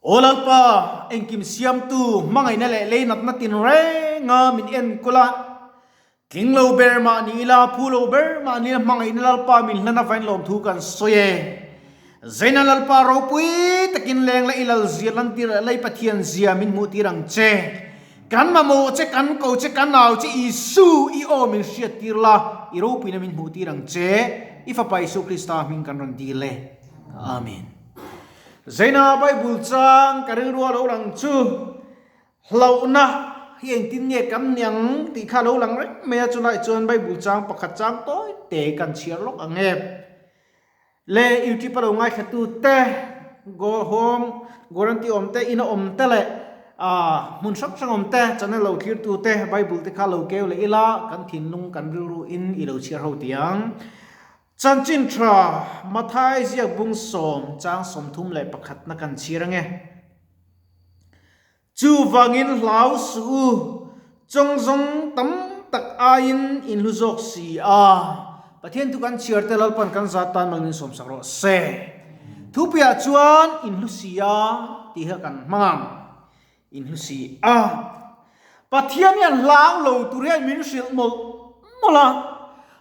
Aw Lalpa, engkim siamtu hmangaihna leh leinatna tinrenga min enkawl a, tling lo ber mah ni ila, phu lo ber mah ni ila hmangaihna Lalpa min hlan avain lawmthu kan sawi e. Zaina Lalpa ropui takin leng la i lal zia lantir leh lei Pathian zia min hmuh tir ang che. Kan mamawh che, kan ko che, kan au che Isu i aw min hriat tir la, i ropuina min hmuh tir ang che. I Fapa Isu Krista hming kan rawn dil e. Amen. Zaina Bible chang ka rilru a lo lang chu hlauhna hi engtin nge kan niang tih kha a lo lang reng mai a, chulaiah chuan Bible chang pakhat chang tawi te kan chhiar lawk ang e. Le YouTube a lo ngaithla te, go home guarantee awm te, ina awm te leh ah hmun hrang hrang awm te, channel lo thlir tu te Bible te kha lo keu leh ila kan thinlung kan rilru in i lo chhiar ho tiang. Chanchin tha Mathai ziak bung sawm chang 31 na kan chhiar ange. Chuvangin hlau suh u, chawngzawng tam tak aiin in hlu zawk si a. Pathian thu kan chhiar te Lalpan kan zat tan mangin sawmsak rawh se. Thupuiah chuan in hlu si a tih kha kan hmang ang. In hlu si a. Pathian hian hlau lo tur hian min hrilh mawlh mawlh a.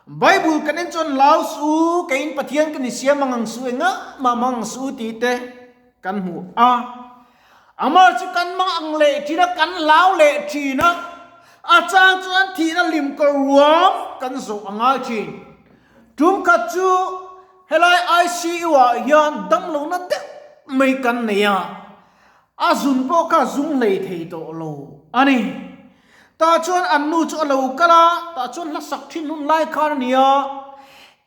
Bible kan en chuan hlau suh u, keiin Pathian ka ni siam ang ang suh engah mah mang ang suh u tih te kan hmu a. Amah chu kan mang ang leh thin a, kan hlau leh thin a, a chang chuan thihna lim kawr ruam kan zawh a ngai thin. Tum khat chu helai ICU ah hian damlohna deuh mai kan nei a, a zun pawh kha zung hlei thei tawh lo a ni. Tah chuan an nu chu a lo kal a, tah chuan hla sak thin hun lai khan a ni a,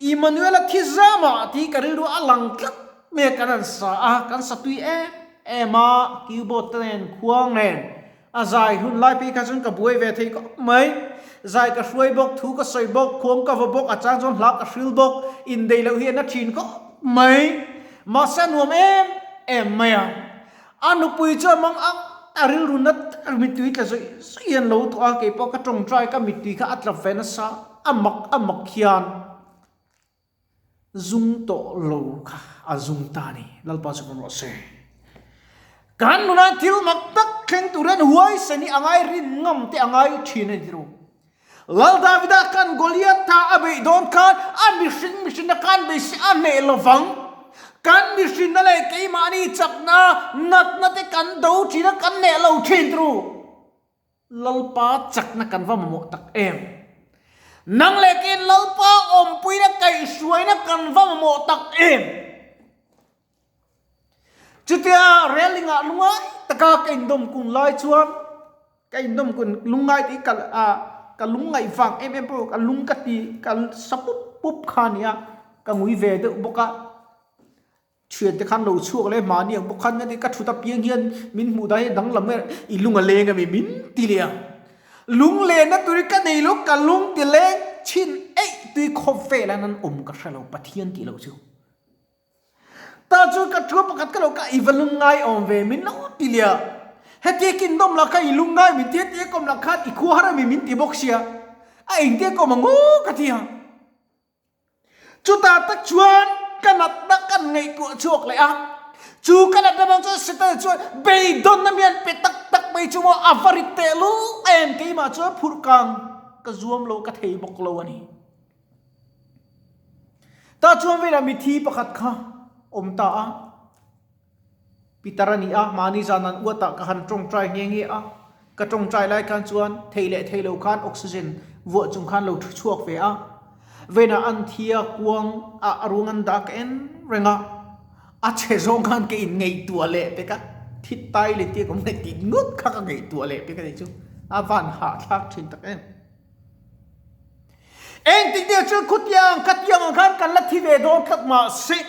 Immanuela thi zama tih ka rilru a lang tlat mai a, kan han sa a, kan sa tui em em a, keyboard te nen khuang nen a zai hun lai phei kha chuan ka buai ve thei khawp mai, zai ka hruai bawk, thu ka sawi bawk, khuang ka va bawk, a chang chuan hla ka hril bawk, indeih loh hi a na thin khawp mai, mahse a nuam em em mai a. A nupui chuan mang ang a rilru na tak mittui tla zawih zawih hian lo tuah a, keipawh ka tawngtai ka mittui kha a tla ve nasa, a mak a mak hian zung tawh lo kha a zung ta a ni, Lalpa chu kan rawh se. Kan nunah thil mak tak thleng tur hian huaisen hi a ngai rin ngam te a ngai thin a ni tiro. Lal Davida khan Goliath tha a beih dawn khan a mihring mihrinna khan bei se a hneh lovang. Kan mihrinna leh keimahni chakna natna te kan do thin a, kan hneh lo thin tru. Lalpa chakna kan va mamawh tak em. Nang leh keiin Lalpa awmpuina kaihhruaina kan va mamawh tak em. Chutia railing ah lungai taka ka indawm kun lai chuan ka indawm kun lungai tih ka ah ka lung ngaih vang em em pawh ka lung ka ti ka sa pup pup kha a ni a, ka ngui ve deuh bawk a, thian te khan lo chhuak leh mahni ang bawk khan ka ti ka thut apiang hian min hmuh dan hi danglam em i lung a leng ami min ti leh a, lung lenna turi ka nei lo ka lung ti leng chhin eih tui khawvel an an awm ka hrelo Pathian tih loh chu. Ta chu ka thu pakhat ka lo ka i va lungngai awm ve min lo ti lia. Hetia kin dawm la kha i lungngai min ti hetia kawm la khan i khua har ami min ti bawk sia. A engtia kawm ang aw ka ti a. Chutah tak chuan ka natna kan ngaihtuah chhuak leh a. Chu ka natna bang chuan Satan chuan beidawnna mi an pe tak tak mai chu maw a va rit tehlul em keimah chuan phurh kang ka zuam lo ka thei bawk lo a ni. Tah chuan velah mithi pakhat kha awm ta a, Peter a ni a, mahni zan an uatah ka han tawngtai nghe nghe a, ka tawngtai lai khan chuan thei leh thei lo khan oxygen vuah chung khan lo thu chhuak ve a, venah an thi a kuang ah a ruang an dah ka en reng a, a chhe zawng khan ka in ngaihtuah leh pek a, thi tai leh tia ka awm leh tih ngawt kha ka ngaihtuah leh pek a nih chu, a van hahthlak thin tak em. Engtik nia chuan khutiang khatiang ang khan kan la thi ve dawn tlat mahse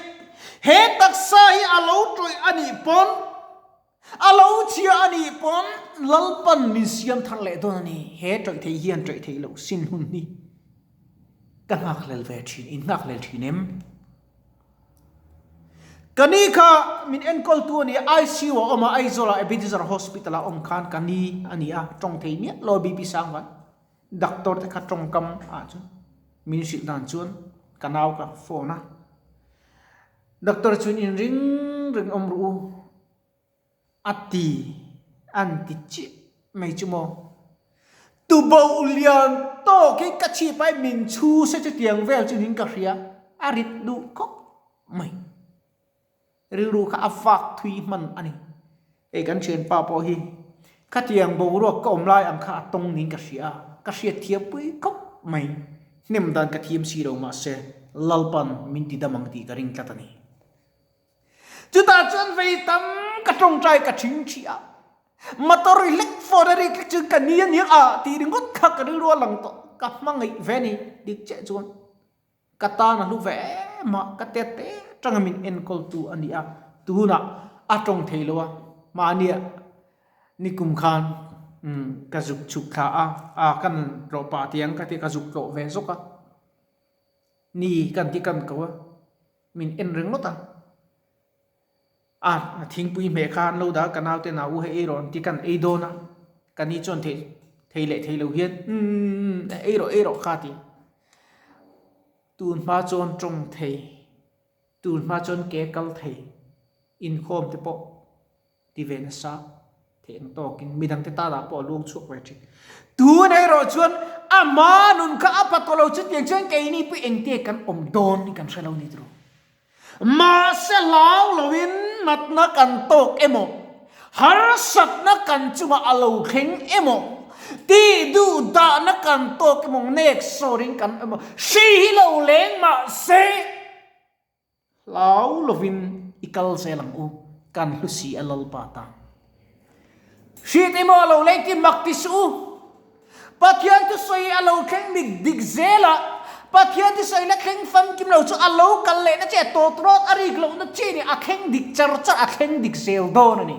he taksa hi a lo tawih a nih pawn, a lo chhia a nih pawn Lalpan min siam thar leh dawn a ni. He tawih thei hian tawih theih loh sin hun hi ka nghakhlel ve thin, in nghakhlel thin em? Ka ni kha min enkawl tu a ni a, ICU ah awm a, Aizawl ah Ebenezer Hospital ah awm khan ka ni a ni a, tawng thei miah lo BP sang vai. Doctor te kha tawngkam ah chuan min hrilh dan chuan ka nau ka phone a, doctor chuan in ring ring awm ru u. A ti an ti chiah mai chu maw. Tuboh lian tawk hi ka chhip ai min chhu se chutiang vel chu niin ka hria, a rit duh khawp mai. Rilru kha a vak thui hman a ni. Hei kan thianpa pawh hi khatiang boruak ka awm lai ang kha a tawng niin ka hria a, ka hriat thiam pui khawp mai. Hnem dan ka thiam si lo mahse Lalpan min ti dam ang tih ka ring tlat a ni. Chutah chuan vei tam ka tawngtai ka thing thih a, motor i hlek phone a rik hlek chuan ka ni a nia ah tih ringawt kha ka rilru a lang tawh, ka hmangaih ve a ni dik chiah chuan ka tan a hlu ve em a, ka tet te tanga min enkawl tu a ni a, tunah a tawng thei lo a, mahnia nikum khan ka zuk chhuk thla a, a kan tlawh pah tiang ka ti ka zuk tlawh ve zawk a, ni kan ti kan ko a. Min en ringawt a, a thingpui hmeh kha an lo dah a, ka naute nau u hei ei rawh an ti kan ei dawn a, ka ni chuan thei thei leh thei lo hian umm ei rawh ei rawh kha ti. Tun hma chuan tawng thei, tun hma chuan ke kal thei, inkhawm te pawh ti ve nasa theih ang tawkin midangte tana pawh a luang chhuak ve thin. Tun erawh chuan ama nun kha a pa tawh lo chutiang chuan keini pawh engte kan awm dawn hi kan hre lo ni tawh. Mahse hlau loin natna kan tawk emaw, harsatna kan chungah a lo thleng emaw, tih duh dahna kan tawk emaw, nek sawrin kan emaw, hri hi lo leng mahse, Hlau lovin i kal zel ang u, kan hlu si a Lalpa tan. Hriat emaw a lo leng ti mak ti suh u. Pathian thusawi a lo thleng dik dik zel a, Pathian thusawi la thleng famkim lo chu a lo kal lehna che tawtrawt a rik lohna chi nih a thleng dik char char a thleng dik zel dawn a ni.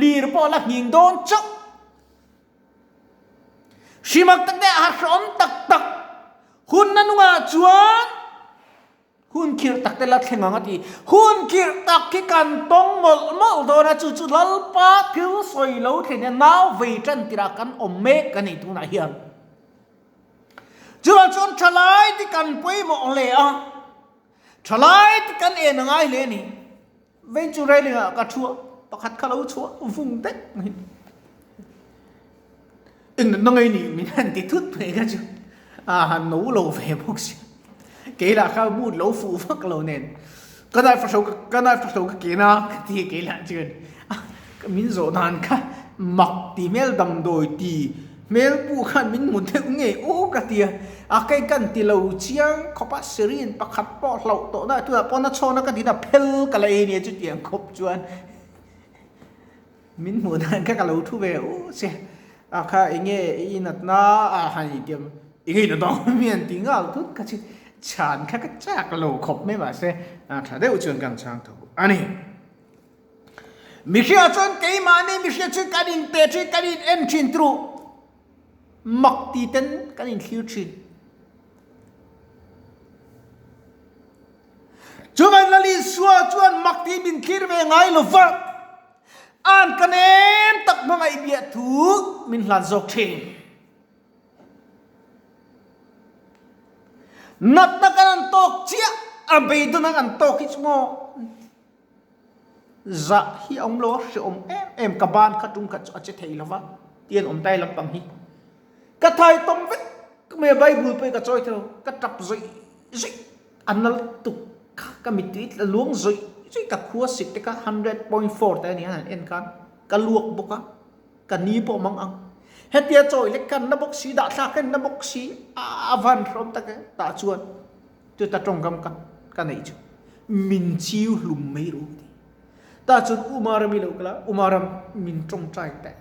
Lir pawh a la nghing dawn chauh. Hrimak tak leh hahrehawm tak tak hun na nungah chuan Hun khirh tak te la thleng ang a ti. Hun khirh tak khi kan tawng mawlh mawlh dawn a, chu chu Lalpa thil sawi lo thlen hian nau vei tan tirah kan awm mek a ni tunah hian. Chuvang chuan thalai te kan pawimawh hle a, thalai te kan en a ngai hle a ni. Vei chu railing ah ka thu a, pakhat kha lo chhuah vung daih mai. Eng natna ngei ni min han ti thut mai kha chu a han no lo ve bawk si. Kei lah kha mood lo fuh vak lo nen ka knife hro ka knife hro ka ken a ka ti kei lah chuan min zawh dan kha mak ti hmel damdawi ti Hmel pu khan min hmu deuh ngei u ka ti a, a kei kan ti lo chiang khawp a, syringe pakhat pawh hlauh tawh na tunah pawh na chhawn a ka ti na phel ka la ei nia chutiang khawp chuan min hmuh dan kha ka lo thu ve u che a kha enge i natna a han inti a enge i natna mi an ti nghal thut kha chu chhan kha ka chak lo khawp mai mahse a tha deuh chuan kan chhang tho a ni. Mihringa chuan keimahni mihringa chu kan inpe thin, kan in en thin turu mak ti ten kan inthlir thin. Chuvan Lal Isua chuan mak ti min thlir ve ngai lo va, an ka nem tak hmangaih biah thu min hlan zawk thin. Natna kan an tawk chiah, a beidawn an an tawk hi chu maw? Zah hi a awm lo a, hrehawm em em ka ban kha tum khat chu a che thei lo va, ti an awm tai lampang hi. Ka thai tawm vek mai a, Bible pawh hi ka chawi thei lo, ka tap zawih zawih a nal tuk kha, ka mittui tla luang zawih zawih ka khua sik te kha 100.4 te a ni a han en khan ka luak bawk a, ka ni pawh mang ang. Hetia chawi lek khan na bawk si, dahthlak khan na bawk si, a van hrehawm tak e, tah chuan. Chuta tawngkam ka ka neih chu min chiu hlum mai ru ka ti. Tah chuan Umaram i lo kal a, Umaram min tawngtai teh.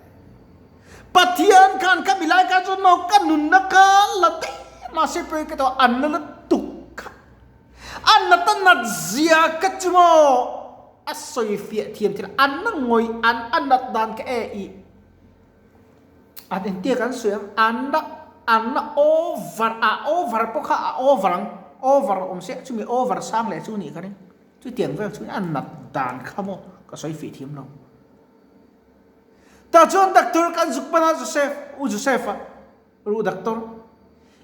Pathian khan ka milai kha chuan maw ka nunna ka la daih mahse pawh ka tawh an la lutuk kha. An la ta nat zia ka chu maw a sawi fiah thiam thil an la ngawih an a nat dan ka e i An engtia kan sawi ang, an la an la over a over pawh kha a over ang, over awm se chumi over sang leh chu nih ka ring, chutiang vel chu a nat dan kha maw ka sawi fih thiam lo. Tah chuan doctor kan zuk pan a Joseph, u Joseph a ru doctor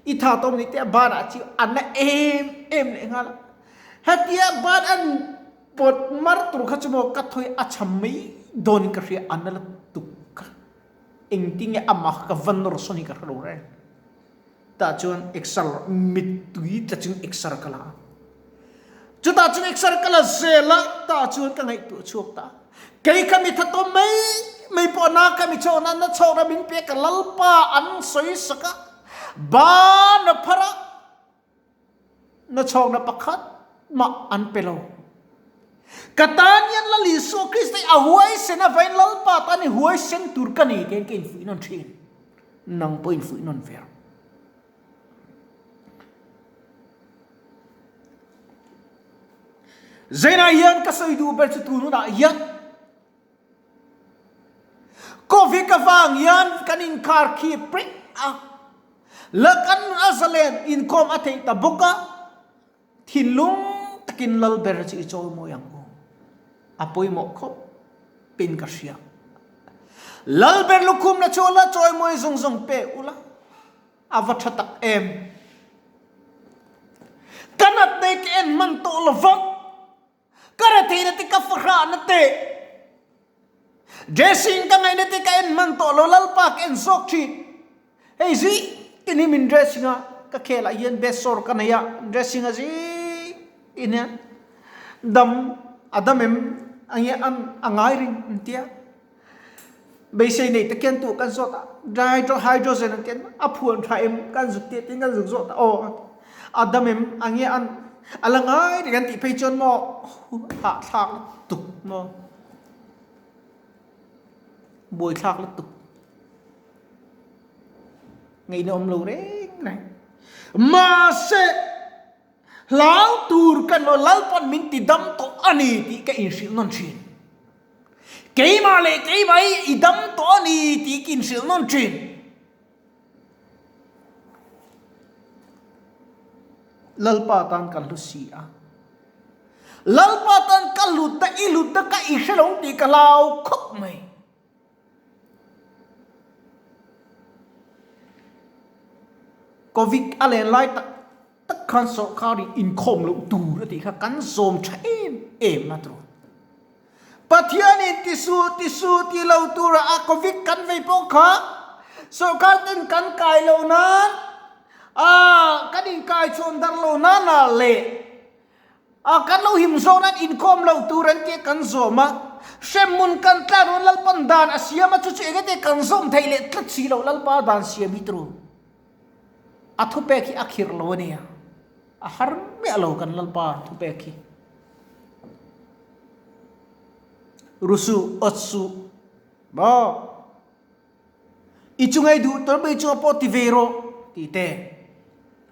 i tha tawm ni te a banah chu a na em em leh nghal a, hetia ban an. Pawt mar tur kha chu maw ka thawi a cham mai dawnin ka hria, a na la tuk kha. Engtinge amah kha ka va nawr sawn hi ka hre lo reng. Tah chuan exer mittui tla chung exer ka la a. Chutah chuan exer ka la zel a, tah chuan ka ngaihtuah chhuak ta. Kei kha mi tha tawm mai mai pawh na ka mi chhawk na na chhawk na min pek a Lalpa an sawi sak a, ban a phar a. Na chhawkna pakhat mah an pe lo. Ka tan hian Lal Isua Krista hi a huaisen a vain Lalpa tan hi huaisen tur ka ni tiin ka infuih nawn thin. Nang pawh infuih nawn ve rawh. Zainah hian ka sawi duh ber chu tun hunah hian Covid avang hian kan inkar khi pring a, la kan a zalen inkhawm a theih ta bawk a, thinlung takin lal ber chu i chawi mawi ang u. A pawimawh khawp in ka hria. Lal ber lukhumna chu la chawi mawi zawng zawng pe ula, a va tha tak em. Ka nat nei ka en hman tawh lo vak. Ka retheihna te ka fahrahna te, dressing ka ngaihna te ka en hman tawh lo, Lalpa ka en zawk thin. Hei zing tin hi min dressing a, ka khelah hian besor ka nei a, dressing a zing tin hian dam a dam em ange an a ngai ring an tia. Beisei nei tak hian tuah kan zawt a, hydrogen an tia a phuan tha em kan zuk tia tin kan zuk zawt a aw a dam em ange an a la ngai reng an tih phei chuan maw hahthlak lutuk maw buaithlak lutuk ngaihna awm lo reng reng mahse Hlau tur ka naw Lalpan min ti dam tawh a ni tih ka inhrilh nawn thin. Keimah leh keimah hi i dam tawh a ni tih ka inhrilh nawn thin. Lalpa tan kan hlu si a. Lalpa tan ka lut ta i lut ta ka i hre lo tih ka hlau khawp mai. Covid a len lai tak tak khan sawrkar in inkhawm loh tur a tih kha kan zawm tha em em a tawh. Pathian in ti su ti su ti lo tura a Covid kan vei pawh kha sawrkar ten kan kai loh nan a kan inkai chhawn dar loh nan ah leh A kan lo him zawh nan inkhawm lo tur an tia kan zawm a, hremhmun kan tlan rual Lalpan dan a siam a, chu chu engete kan zawm theih leh tlat si lo Lalpa dan siam hi turu. A thupek hi a khirh lo a nia, a har miah lo kan Lalpa thupek hi. Rusu, awt suh, maw? I chungei duh tur mai chu a pawh ti ve rawh tih te,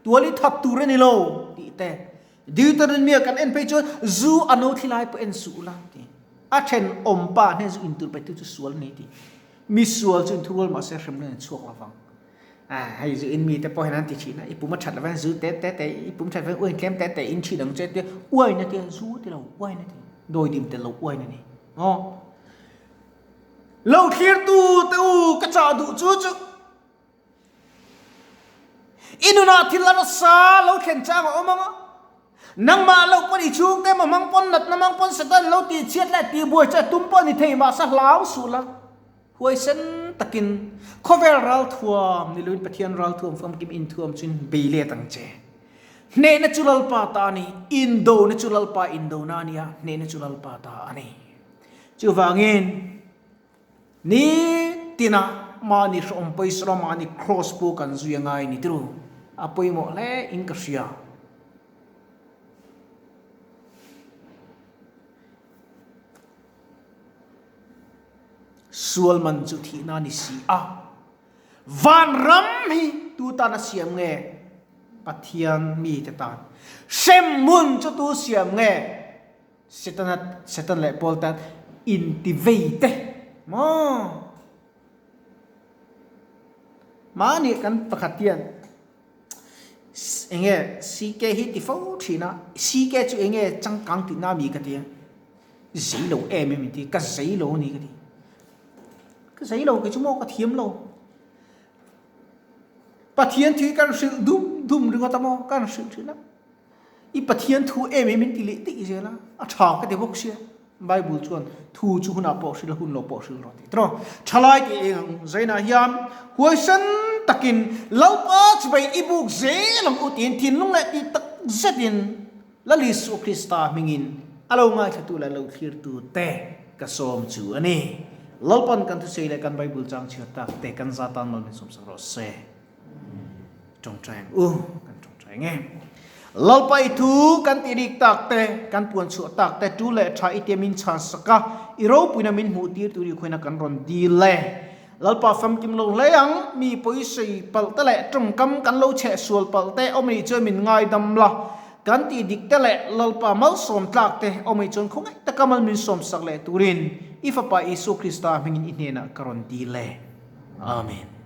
tual i that tur a ni lo tih te, Deuteronomy ah kan en phei chuan zu a no thli lai pawh en suh ula tih, a thenawm pa hnen zu in tur pe tu chu sual a ni tih, mi sual chu in thurual mahse hremna in chhuak lovang. Ah hei zu in mi te pawh hian an ti thin a, i pum a that lovang zu te te te i pum that lovang uain tlem te te in thin ang che tia uain a tia zu a ti lo uain a ti dawidim tel lo uain a ni aw. Lo thlirtu te u ka chah duh chu chu i nunah thil a nasa lo thlen chang a awm ang a, nangmah loh pawn i chhungte emaw hmang pawn natna hmang pawn Satan lo tih chhiat leh tih buai chu a tum pawh a ni thei mahse hlau suh la, huaisen takin khawvel ralthuam ni loin Pathian ralthuam famkim inthuam chuin bei let ang che. Hnehna chu Lalpa ta a ni, indona chu Lalpa indona a ni a, hnehna chu Lalpa ta a ni. Chuvangin, nitina mahni hrehawm pawisa lo mahni cross pawh kan zui a ngai ni tiro, a pawimawh hle in ka hria. Sual man chu thihna a ni si a, vanram hi tu tan a siam nge? Pathian mite tan. Hremhmun chu tu siam nge? Setana Setan leh Paul tan inti vei te maw? Mahni kan pakhat hian enge CK hi ti fo thin a, CK chu enge changkang tihna ami ka ti a, zei lo em em inti, ka zei lo a ni ka ti, ka zei lo kei chu maw ka thiam lo. Pathian thil kan hrilh dum dum ringawt a maw kan hrilh thin a. I Pathian thu em em in ti leh daih zel a, a tha ka ti bawk sia. Bible chuan thu chu hunah pawh hril a, hun lo pawh hril rawh tih tawh. Thalai tih eng ang zainah hian huaisen takin Lalpa chuvei i buk zel ang u tiin thinlung leh tih tak zetin Lal Isua Krista hmingin a lo ngaithlatu leh a lo thlirtu te ka sawm chu a ni. Lalpan kan thusawi leh kan Bible chang chhiar tak te kan za tan mal min sawmsak rawh se. Tawngtai ang u, kan tawngtai nge. Lalpa i thu kan ti rik tak te, kan puan chhuah tak te, tu leh tha i tia min chhan sak a, i ropuina min hmuh tir tur i khuaina kan rawn dil e. Lalpa famkim lo hle ang, mi pawisei palh te leh tawngkam kan lo chheh sual palh te awm anih chuan min ngaidam la, kan tih dik te leh Lalpa malsawm tlak te awm anih chuan khawngaih taka mal min sawm sak leh turin i Fapa Isua Krista hmingin i hnenah ka rawn dil e. Amen.